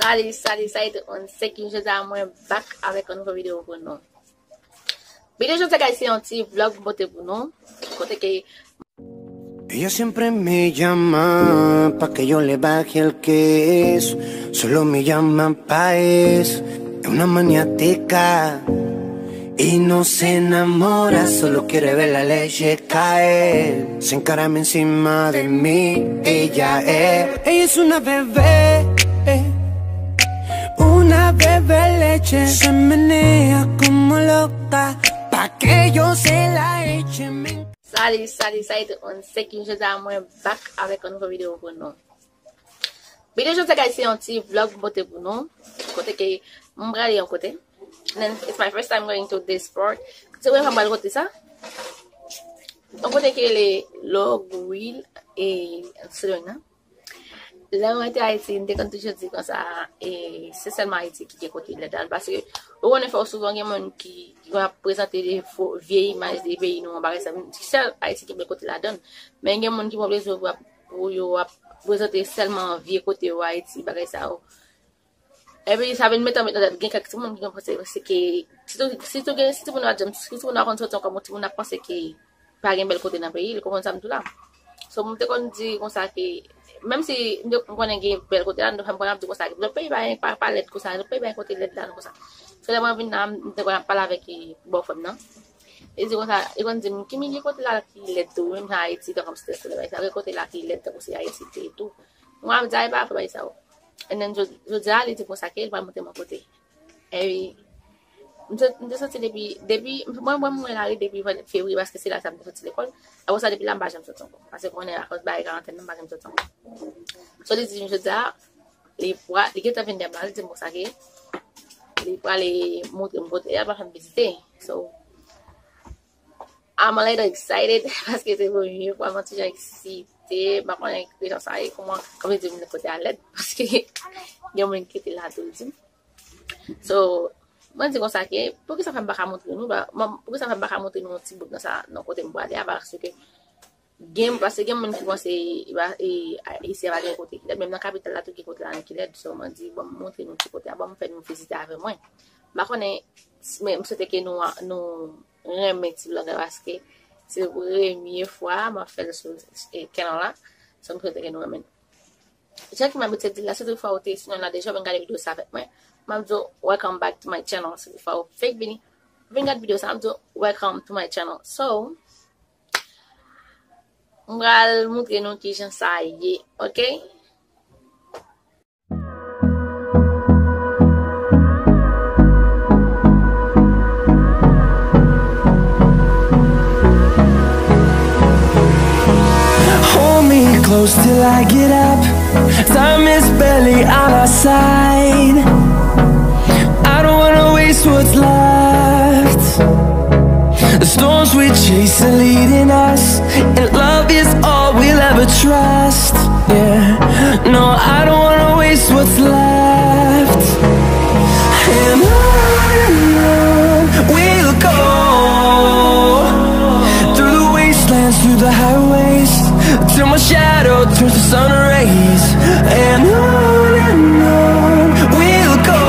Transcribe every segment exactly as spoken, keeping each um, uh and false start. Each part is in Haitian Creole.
Salut, salut, salut tout moun. Se Kim, jodi a mwen back avèk yon nouvo videyo pou nou. Videyo jodi a, guys, se yon ti vlog m pote pou nou. Kote ke Ella siempre me llama pa que yo le baje el queso. Solo me llama pa eso. Es una maniática y no se enamora, solo quiere ver la leche caer. Se encarama encima de mí, ella es. Ella es una bebé, una bebé leche. Se menea como loca pa que yo se la eche. Me Salut, salut, salut tout moun. Se Kim, jodi a mwen back avèk yon nouvo videyo pou nou. Videyo jodi a, guys, se yon ti vlog m pote pou nou. Kote ke m prale yon kote. And then, it's my first time going to this part. Se premye fwa m pral kote sa. Yon kote ke le Log Will e Selena. Lè mwen te Ayiti, m te konn toujou di konsa, e, se sèlman Ayiti ki gen kote lèd la. Paske, ou konnen fò souvan gen moun ki, ki konn ap prezante de fo, vye imaj de peyi nou, yon bagay sa, sèl Ayiti ki gen bèl kote ladan l. Men gen moun ki pran plezi pou ap, pou yo ap prezante sèlman vye kote yo Ayiti, bagay sa yo. Epi sa vin met anmèt nan tèt gen kèk timoun ki gen panse se ke, sitou, sitou gen, si timoun yo ap janm, si timoun yo konn soti ankò, bon, timoun ap panse ke pa gen bèl kote nan peyi l, ou konprann sa m di w la. So, m te konn di konsa ke, menm si m te, m konnen gen bèl kote la, m te konn ap di konsa ke lòt peyi pa, pa, pa lèd konsa, lòt peyi pa gen kote lèd la, non, konsa. So, lè mwen vin la, m te konn ap pale avèk, e, bòfrè m nan. Li di konsa, li konn di m, "Kimi, gen kote la ki lèd tou, menm jan Ayiti, tankou m site sou bagay sa, gen kote la ki lèd tankou se Ayiti te tou." Mwen ap di, "A, e pa fè bagay sa yo." And then, jodi, jodi a, li di konsa ke li pral montre mwen kote. Epi, m te, m te santi depi, depi, mwen, mwen, mwen lari depi fevriye, paske se la sa m te soti lekòl. Apre sa, depi la, m pa janm soti ankò. Paske konnen, akòz bagay karantèn nan, m pa janm soti ankò. So, li di m jodi a, li pra, li gentan vin dèyè m la, li di m konsa ke, li prale montre m kote, li ap fè m vizite. So, I'm a little excited, paske se premye fwa, mwen toujou eksite, m pa konnen ki jan sa ye, kòman, kòman di m kote a lèd, paske gen moun ki te la tou di m. So, mwen di konsa ke, poukisa fè m pa ka montre nou, ba, mwen, poukisa fè m pa ka montre nou yon ti bout nan sa, nan kote m prale a, paske gen, paske gen moun ki panse, e, ba, e, a, isi a pa gen kote ki lèd, menm nan kapital la tou gen kote la ki lèd, so mwen di, bon, m montre nou ti kote a, bon, m fè nou vizite avè mwen. M pa konnen, men m swete ke nou, nou renmen ti vlog la, paske se premye fwa m ap fè l sou, e, kanal la, so m swete ke nou renmen l. Jan ki m abitye di l la, si toutfwa ou te sou chanèl la deja, ou vin gade videyo sa avèk mwen, m ap di w, "Welcome back to my channel." Si toutfwa ou fèk vini, vin gade videyo sa, m ap di w, "Welcome to my channel." So, m pral montre nou kijan sa ye, ok? Hold me close till I get up. Time is barely on our side. I don't wanna waste what's left. The storms we chase are leading us, and love is all we'll ever trust. Yeah, no, I don't wanna waste what's left. And on and on we'll go, through the wastelands, through the highways, till my shadow turns to sun rays. And on and on we'll go,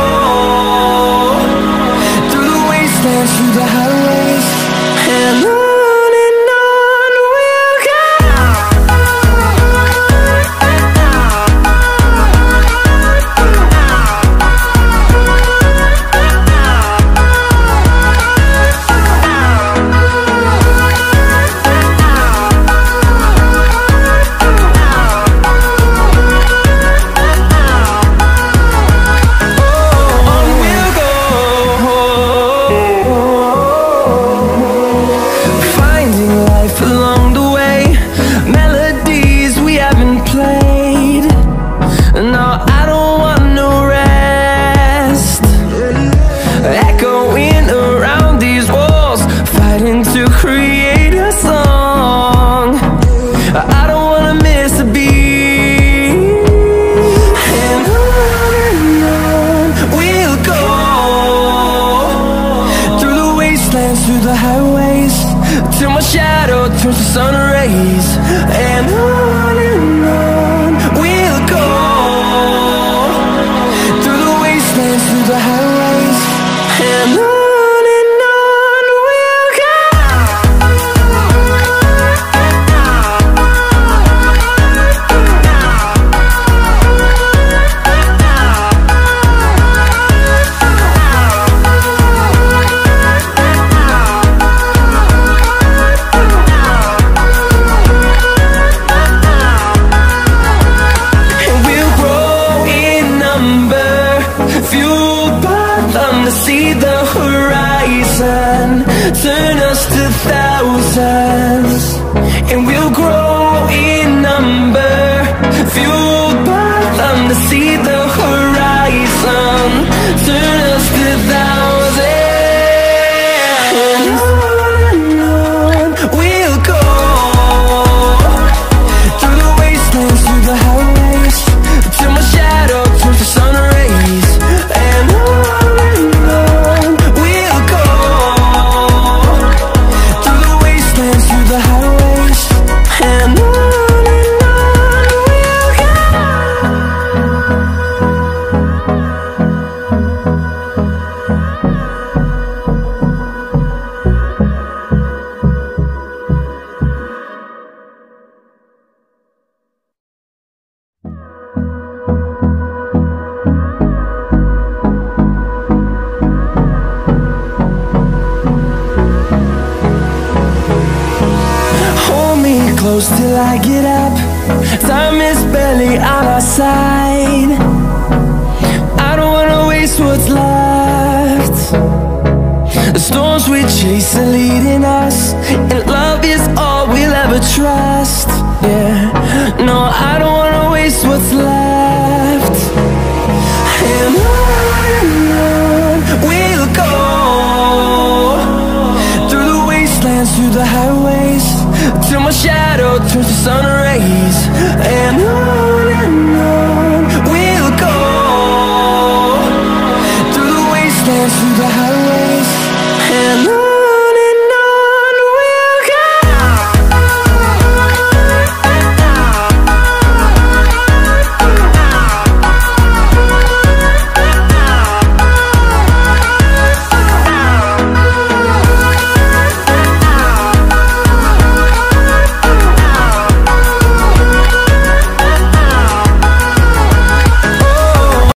through the wastelands, through the highways, and on and on we'll go. Finding life along the way, melodies we haven't played. No, I don't want no rest. Echoing around these walls, fighting to create a song. I don't wanna miss a beat. And on and on we'll go, through the wastelands, through the highways, till my shadow turns to sun rays. And on and on we'll go, To see the horizon, turn us to thousands, and we'll grow in number, fueled by them. To see the horizon, turn us to thousands, and on and on we'll go. Through the wastelands, through the highways, till my shadow turns to sun rays. And on and on we'll go. Through the wastelands, through the highways, and on and on we'll go. Hold me close till I get up. Time is barely on our side. I don't wanna waste what's left. The storms we chase are leading us, and love is all we'll ever try.